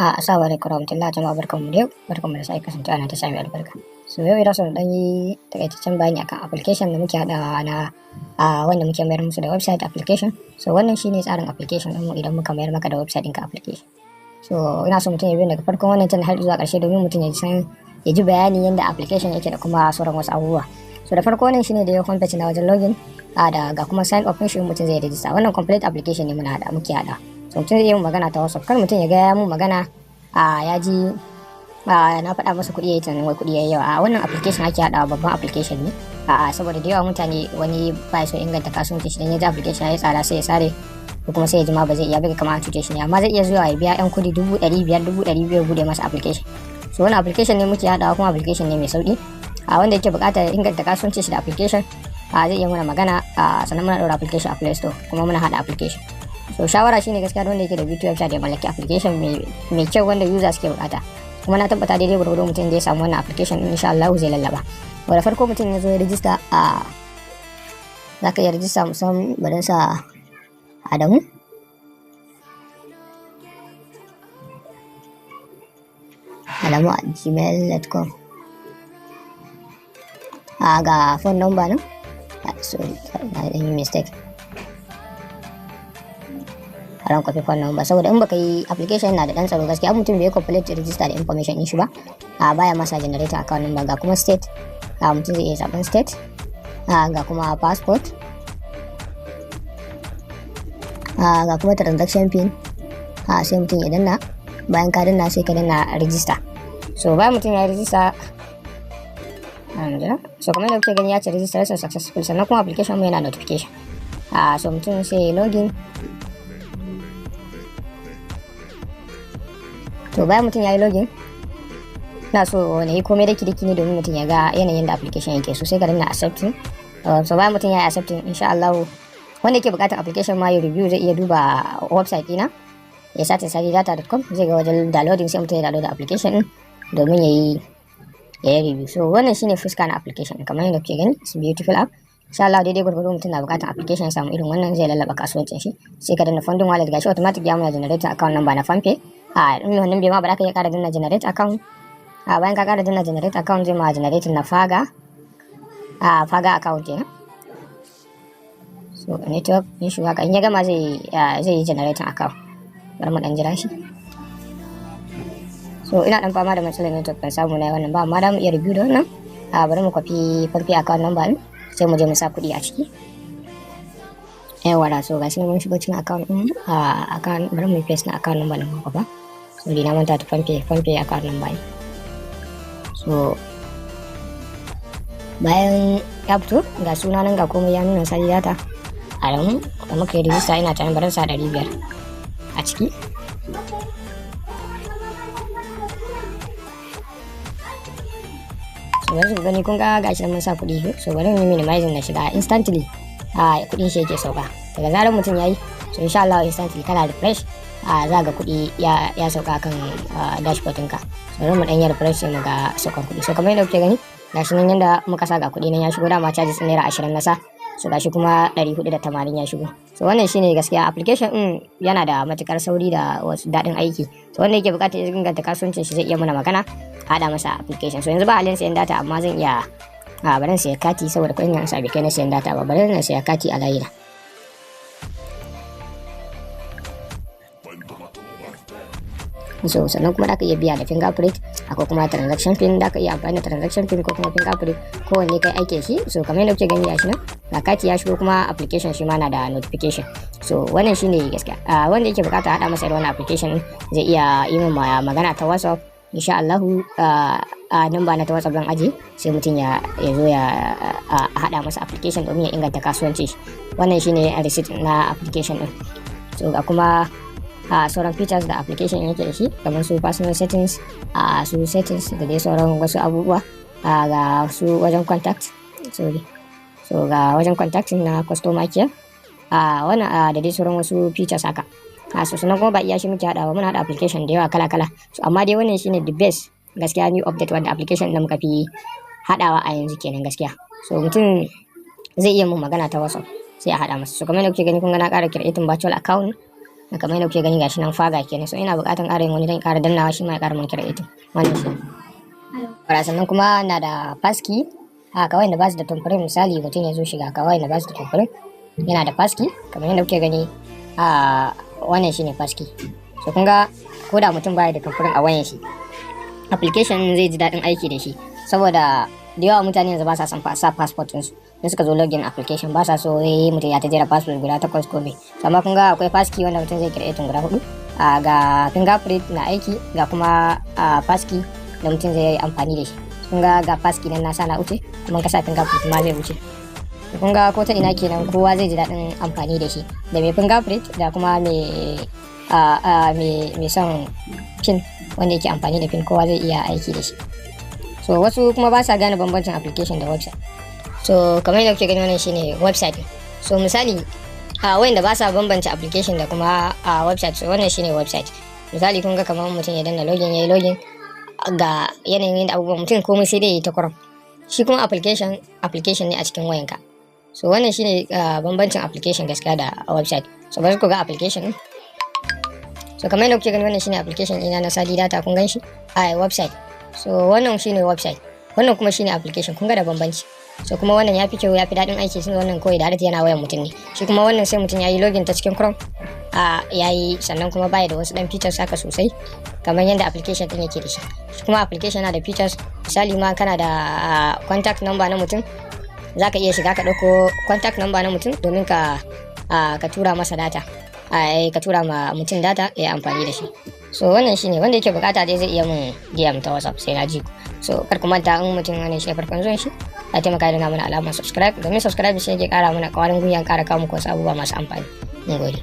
Assalamu alaikum warahmatullahi, jama'a barkanmu da yau, barkanmu da sake kasancewa na tasha mai albarka. So yau ina so na ɗan yi takaitaccen bayani akan application da muke haɗawa na wanda muke mayar musu da website application. So wannan shine tsarin application ɗinmu idan muka mayar maka da website ɗinka application. So ina so mutum ya biyo daga farkon wannan channel har zuwa ƙarshe domin mutum ya san, ya ji bayani yadda application yake da kuma sauran wasu abubuwa. So da farko, wannan shine da homepage na wajen login da ga kuma sign up shi mutum zai register. Wannan complete application ne muna haɗa, muke haɗa. So mutum zai yi magana ta WhatsApp. Kar mutum ya ga ya mun magana ya ji na faɗa masa kuɗi, ya yi tunanin wai kuɗi ya yi yawa. A wannan application ake haɗawa, babban application ne, saboda da yawa mutane wani ba so inganta kasuwanci shi, dan ya ji application ya yi tsada sai ya sare, ko kuma sai ya ji ma ba zai iya bai kamar an cuce shi ne, amma zai iya zuwa ya biya yan kuɗi 500,000, 200,000, bude masa application. So wannan application ne muke haɗawa, kuma application ne mai sauƙi. A wanda yake buƙatar inganta kasuwanci shi da application zai iya muna magana. Sannan muna ɗaura application a Play Store, kuma muna haɗa application. So shawara shine, gaskiya, wanda yake da beauty website ya mallaki application mai kyau wanda user suke bukata. Kuma na tabbata daidai gwargwado mutum da ya samu wannan application din, insha Allah zai lallaba. Wanda farko mutum ya zo ya register, za ka iya register musamman bari sa Adamu adamu@gmail.com. Ga phone number nan. Sorry, na yi mistake, ran copy phone number, saboda in baka yi, application na da dan tsaro gaskiya. Mutum bai complete register da information din shi ba, a baya masa generator account number. Ga kuma state, a mutum zai iya zaben state. Ga kuma passport, ga kuma transaction pin. Sai mutum ya danna. Bayan ka danna, sai ka danna register. So bayan mutum ya register, so kamar yadda kuke gani, ya ce registration successful. Sannan kuma application mu yana notification. So mutum sai login. To bayan mutum ya yi login, na so na yi komai daki daki ne domin mutum ya ga yanayin da application yake. So sai ka danna accepting. So bayan mutum ya yi accepting, insha Allah wanda yake bukatar application ma ya review zai iya duba website dina, ya sata sadidata.com, zai ga wajen downloading, sai mutum ya download application din domin ya yi review. So wannan shine fuska na application kamar yadda kuke gani. It's beautiful app. Insha Allah daidai gwargwado mutum na bukatar application ya samu irin wannan, zai lallaba kasuwancin shi. Sai ka danna funding wallet. Gashi automatic ya muna generate account number na PalmPay. In wannan bai ma ba, za ka iya kara danna generate account. Bayan ka kara danna generate account, zai ma generate na Paga account kenan. So network issue haka. In ya gama, zai yi generating account. Bari mu dan jira shi. So ina dan fama da matsalar network, ban samu na yi wannan ba, amma da mu iya review da wannan. Bari mu kwafi PalmPay account number din, sai mu je mu sa kuɗi a ciki. Yawa da so gashi mun shigo cikin account din, account. Bari mu paste na account number din mu kwafa. Sorry, na manta ta PalmPay account number ne. So bayan ya fito, ga suna nan, ga komai ya nuna Sadi Data Adamu da muka yi rijista. Ina tunanin bari sa 500 a ciki. So bari ku gani, kun ga gashi mun sa kuɗi. So bari mu minimizing na shiga. Instantly kuɗin shi yake sauka daga zarar mutum yayi. So insha Allah instantly kana refresh, za ga kuɗi ya sauka kan dashboard ɗinka. So bari mu ɗan yi refresh sai mu ga saukan kuɗi. So kamar yadda kuke gani, gashi nan yanda muka sa, ga kuɗi nan ya shigo. Dama charges ₦20 na sa. So gashi kuma 480 ya shigo. So wannan shine gaskiya, application din yana da matukar sauri da wasu daɗin aiki. So wanda yake buƙatar ya inganta kasuwancin shi zai iya muna magana, haɗa masa application. So yanzu ba halin sayan data, amma zan iya bari na siya kati, saboda kuɗin nan sa bai kai na sayan data ba. Bari na siya kati a layina. So sannan kuma da ka iya biya da fingerprint, akwai kuma transaction pin. Da ka iya amfani da transaction pin ko kuma fingerprint, kowanne kai aike shi. So kamar yadda kuke gani, gashi nan ga kati ya shigo, kuma application shi ma na da notification. So wannan shine gaskiya. Wanda yake bukata hada masa irin wannan application zai iya yi min magana ta WhatsApp. Insha Allah a number na ta WhatsApp zan aje, sai mutum ya zo ya hada masa application domin ya inganta kasuwanci. Wannan shine receipt na application din. So ga kuma sauran features da application yake da shi, kamar su personal settings, su settings da dai sauran wasu abubuwa. Ga su wajen contact, sorry. So ga wajen contacting na customer care, wannan da dai sauran wasu features haka. So sannan kuma ba iya shi muke haɗawa, muna haɗa application da yawa kala kala. So amma dai wannan shine the best gaskiya, new update wanda application da muka fi haɗawa a yanzu kenan gaskiya. So mutum zai iya mun magana ta WhatsApp, sai a haɗa masa. So kamar yadda kuke gani, kun ga na ƙara creating virtual account. Kamar yadda kuke gani, gashi nan faga kenan. So ina buƙatar ƙara yin wani, dan ƙara dannawa, shi ma ya ƙara mun creating. Wannan shi. Sannan kuma na da passkey. A kawai da basu da thumbprint, misali mutum ya zo shiga, kawai da basu da thumbprint, yana da passkey kamar yadda kuke gani. A wannan shine passkey. So kun ga ko da mutum baya da thumbprint a wayan shi, application zai ji daɗin aiki da shi, saboda da yawa mutane yanzu ba sa son sa password ɗinsu in suka zo login application. Ba sa so mutum ya ta jera password guda takwas ko me. Amma kun ga akwai passkey wanda mutum zai create guda hudu, ga fingerprint na aiki, ga kuma passkey da mutum zai yi amfani da shi. Kun ga, ga passkey nan na sa na wuce, kuma ka sa fingerprint ma zai wuce. Kun ga ko ta ina kenan kowa zai ji daɗin amfani da shi, da mai fingerprint da kuma mai son pin, wanda yake amfani da pin, kowa zai iya aiki da shi. So wasu kuma ba sa gane bambancin application da website. So kamar yadda kuke gani, wannan shine website. So misali a wayanda ba sa bambance application da kuma a website, so wannan shine website. Misali kun ga kamar mutum ya danna login, yayi login, ga yanayin yadda abubuwan mutum komai sai dai ya yi ta Chrome. Shi kuma application, application ne a cikin wayanka. So wannan shine bambancin application gaskiya da website. So bari ku ga application. So kamar yadda kuke gani, wannan shine application ina na Sadi Data, kun gan shi a website. So wannan shine website, wannan kuma shine application. Kun ga da bambanci. So kuma wannan ya fi kyau, ya fi daɗin aiki, sun wannan kawai da yana wayan mutum ne. Shi kuma wannan sai mutum ya yi login ta cikin Chrome a yayi, sannan kuma baya da wasu dan features haka sosai kamar yadda application din yake da shi. Shi kuma application yana da features. Misali ma kana da contact number na mutum, zaka iya shiga ka ɗauko contact number na mutum domin ka tura masa data, ka tura ma mutum data ya amfani da shi. So wannan shine. Wanda yake bukata dai zai iya mun DM ta WhatsApp. Sai na ji ku. So kar ku manta, in mutum wannan shi farkon zuwan shi, ya taimaka da mana alamar subscribe, domin subscribe shi yake kara mana kwarin gwiwa kara kawo muku wasu abubuwa masu amfani. Mun gode.